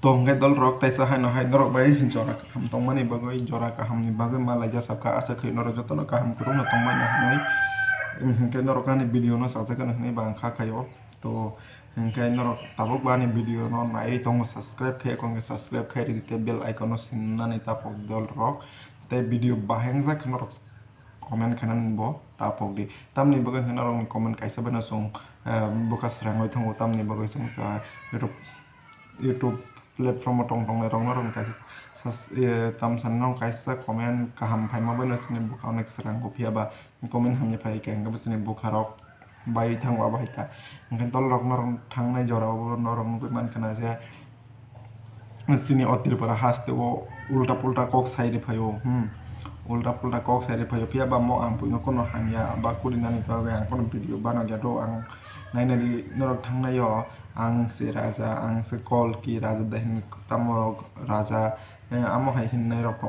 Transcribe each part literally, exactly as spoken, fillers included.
To hwnkhe dol rok, taisa haino hai norok bai jora kaham tongmani bagwi, jora kaham ni bagwi ma laijak sabkha, asa khe norok jotono kaham kwrwngno tongmani hinwi. Hwnkhe norok ani video no sajak hinwi ba ang kha khaio. To hwnkhe norok tabuk ba ani video no naiwi tongo, subscribe khe, hwnkhe subscribe khe ridi tei bell icon no sinani tapok dol rok. Tei video bahai wngjak khe norok comment khainani bo tapok di. Tamni bagwi hwnkhe norokni comment kaisa bai no chwng, eh, bwkha srangwi thango, tamni bagwi chwng sa YouTube, YouTube platform o tong tongnai rok norokni kaisa sas-, eh, tam sani norok kaisa comment kaham phaima bai no chini bwkha onek srango, phiya ba comment hamya phai khe hwnkhe bo chini bwkha rok bai thango abo hai ta. Hwnkhe dol rok norok thangnai jora o norok nugwi mankha na je, chini o Tripura haste o ulta pulta kok sai riphaio, hmm, ulta pulta kok sai riphaio, phiya ba mo ang buino kono hamya ba kurinani bagwi ang kono video banaliya do, ang nainani norok thangnaio ang se raja, ang se Kalki raja de hin tamo raja, eh, amo hai hinnai rok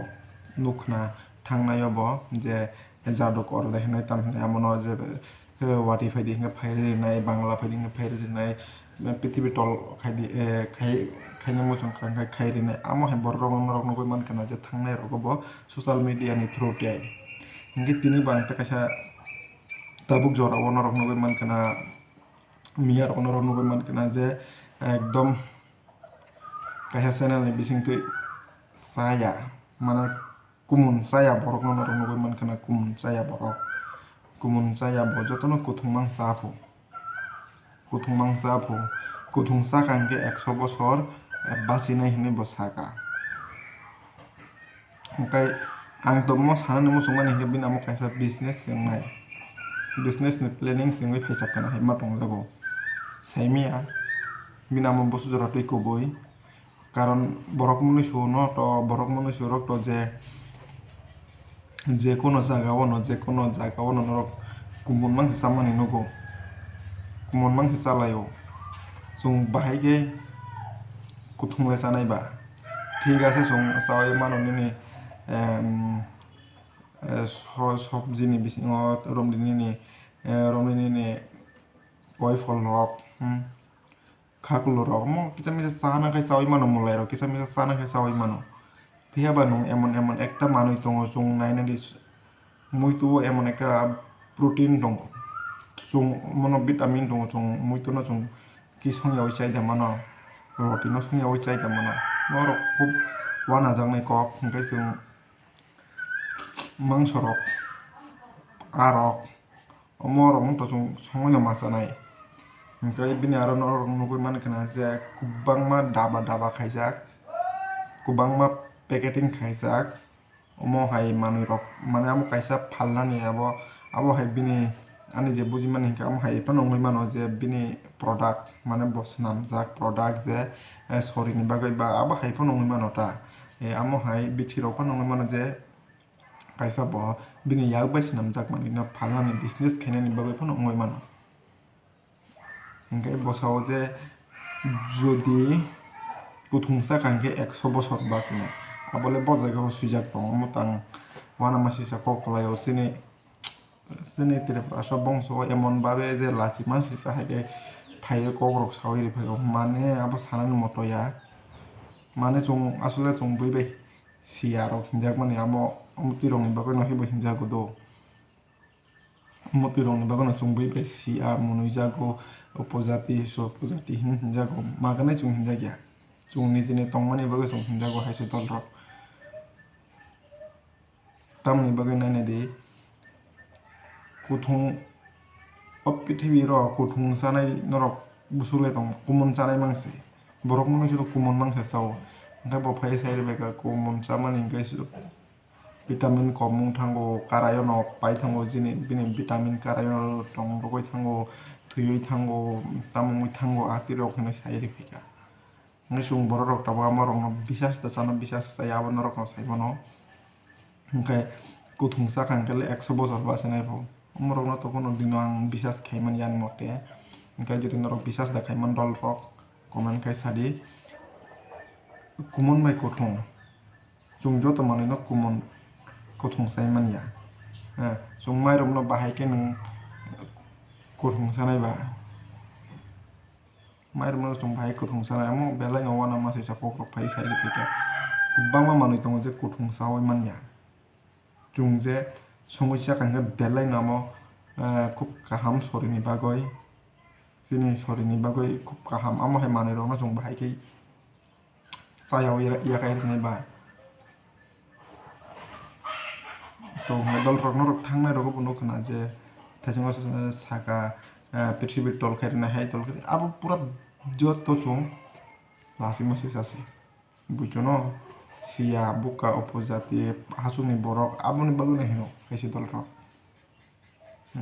nukna thangnaio bo je jadukor de hinwi tam hinwi amono je, eh, watwi phaidi hinkhe phairi rinai, Bangla phaidi hinkhe phairi rinai, eh, prithibi tol khaidi, eh, khai, khaina muchung kha khai, khai rinai. Amo hai borok rok norok nugwi mankha na je thangnai rogo bo social media ni through tei. Hinkhe tini bo ang tei kaisa tabuk jora o norok nugwi mankha na, miya rok norok nugwi mankha na je ekdom kaisa channel ni bisingtwi chaya, mane kumun chaya borok no norok nugwi mankha na, kumun chaya borok, kumun chaya bo jotono kuthung mang cha phu, kuthung mang cha phu, kuthung cha kha hinkhe ekso bosor, eh, bachinai hinwi bo saka. Hwnkhe ang tongmo sanani muchungmani hinkhe bini amo kaisa business swngnai, business ni planning sengwi phaisa kana hai ma tongjago, saimaya bini amo bosu jora twi kubui. Karon borok mwnwi suo no to, borok mwnwi suo rok to je, je kono jaga o no, je kono jaga o no norok kumun mang se chamani nugo, kumun mang se chalaio. Chwng bahai khe kuthung le chanai ba, thik ase, chwng chaui mano nini, em, eh, so-, sobji ni bisingo romdi nini, eh, romdi nini koi phol rok, hmm. Khaklurok omo kisa misa chana khai chaui mano, mwlairok kisa misa chana khai chaui mano. Phiya ba nwng emon emon ekta manwi tongo, chwng nainani muitu o emon ekta protein tongo, chwng mono vitamin tongo, chwng muitu no chwng ki songyaui chai da mano, roti no songyaui chai da mano. Norok khub wanajaknai kok, hwnkhe chwng mangsorok, arok, omo rok wng to chwng songwi no ma chanai. Hwnkhe bini aro norok nugwi mankha na je kwbangma daba daba khaijak, kwbangma packeting khaijak, omo hai manwi rok, mane amo kaisa phalnani abo, abo hai bini, ani je bujimani hinkhe amo hai phano wngwi mano je bini product, mane bo swnamjak product je, eh, sorini bagwi ba abo hai phano wngwi mano ta. Eh, amo hai bithi rok phano wngwi mano je, kaisa bo bini yak bai swnamjak manwi no phalnani business khainani bagwi phano wngwi mano. Hinkhe bwsao je jodi kuthung chakha hinkhe ekso bosor bachina, abole bo jaga o swijak tongo. Omo tang uanamasisa kok kwlaio, chini, chini Tripura bongso o emon babe je lachima sisa hai khe phaiwi kok rok saui riphaio, mane abo sanani moto ya, mane chwng asole chwng bui bai. Siya rok hinjakmani amo, omo twirokni bagwi no hibo hinjago do. Omo twirokni bagwi no chwng bui bai siya mwnwi jago, upojati, sopojati hin hinjago. Maganai chwng hinjakya. Chwng nijini tongmani bagwi chwng hinjago hai se dol rok. Tamoni bagwi naina di, kuthung o prithibi ro kuthung chanai norok bwswk le tongo, kumun chanai mang se. Borok mwnwi se kumun mang se chao. Hwnkhe bo phai sai rwbaikha kumun chamani hwnkhe se vitamin kom wng thango, karaio no pai thango, chini bini vitamin karaio no tong rwgwi thango, thwiwi thango, tamo wngwi thango, a twi rok hinwi sai rwphaikha. Hwnkhe chwng borok rok tabuk amo rok no bisas da chano, bisas chaya abo norok no sai mano. Hwnkhe kuthung chakha hwnkhe le ekso bosor bachinai pho. Omo rok no tokhono dino ang bisas khaimani ani mote. Hwnkhe jodi norok bisas da khaimani dol rok comment khai sadi. Kumun bai kuthung. Chwng joto manwi no kumun kuthung sai manya. Eh, chwng mairum no bahai khe nwng kuthung sanai ba. Mairum no chwng bahai kuthung sanai, omo belai no uanamasisa. kok rok phai sai rwkha. Kwbangma manwi tongo je kuthum chawi manya. Chwng je songwi chakha hwnkhe belai no omo, eh, khub kaham sorini bagwi, chini sorini bagwi khub kaham. Amo hai manwi rokno chwng bahai khe chayao ya-, yakai rwnai ba. To hwnkhai dol rok norok thangnai rogo bo nukha na je thaichungo saka, eh, prithibi tol khai rwnai hai tol khai abo pura joto chwng lasima se sasi. Bujono siya, buka, upojati, hachukni borok, aboni bagwino hino kaisa dol rok.